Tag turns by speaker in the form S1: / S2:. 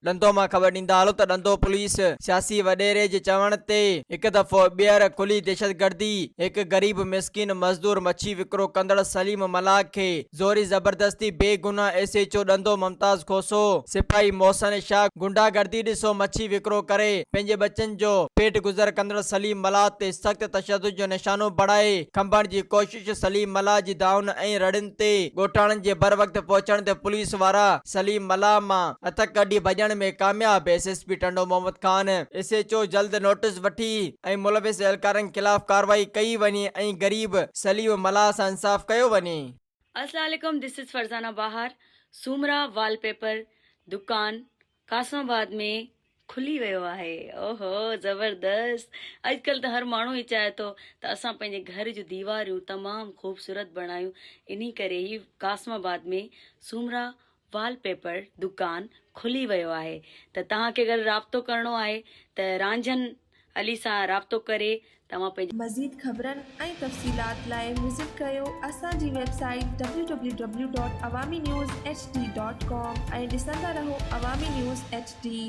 S1: ڏندو مان خبر ڏيندا هلو ته ڏندو پوليس سياسي وڏيري جي چوڻ تي هڪ دفعو ٻيهر کلي دهشتگردي هڪ غريب مسڪين مزدور مڇي وڪرو ڪندڙ سليم ملاح کي زوري زبردستي بي گناهه ايس ايڇ او ڏندو ممتاز کوسو سپاهي محسن شاهه گنڊا گردي ڏسو مڇي وڪرو ڪري پنهنجي ٻچن جو پيٽ گذر ڪندڙ سليم ملاح تي سخت تشدد جو نشانو بڻائي کنڀڻ جي ڪوشش سليم ملاح جي دانهن ۽ رڙين تي ڳوٺاڻن جي بروقت پهچڻ تي پوليس وارا سليم ملاح مان هٿ ڪڍي ڀڄڻ ۾ ڪامياب، S S P Tando Muhammad Khan, S H O جلد نوٽيس وٺي ۽ ملوث اهلڪارن خلاف ڪارروائي ڪئي وڃي ۽ غريب سليم ملاح سان انصاف ڪيو وڃي.
S2: السلام عليڪم this is Farzana Bahar Soomra wallpaper دڪان قاسم آباد ۾ کلي ويو آهي اوهو زبردست اڄڪلهه ته هر ماڻهو ئي چاهي ٿو ته اسان پنهنجي گهر جون ديواريون تمام خوبصورت بڻايون انهي ڪري هي قاسم آباد ۾ سومرا وال پيپر دڪان کلي ويو آهي ته توهان کي اگر رابطو ڪرڻو آهي ته رانجهن علي سان رابطو ڪري توهان پنهنجي.
S3: مزيد خبرن ۽ تفصيلات لاء وزٽ ڪريو اسان جي website W W W dot Awami news H D dot com ۽ ڏسندا رهو عوامي نيوز ايڇ ڊي.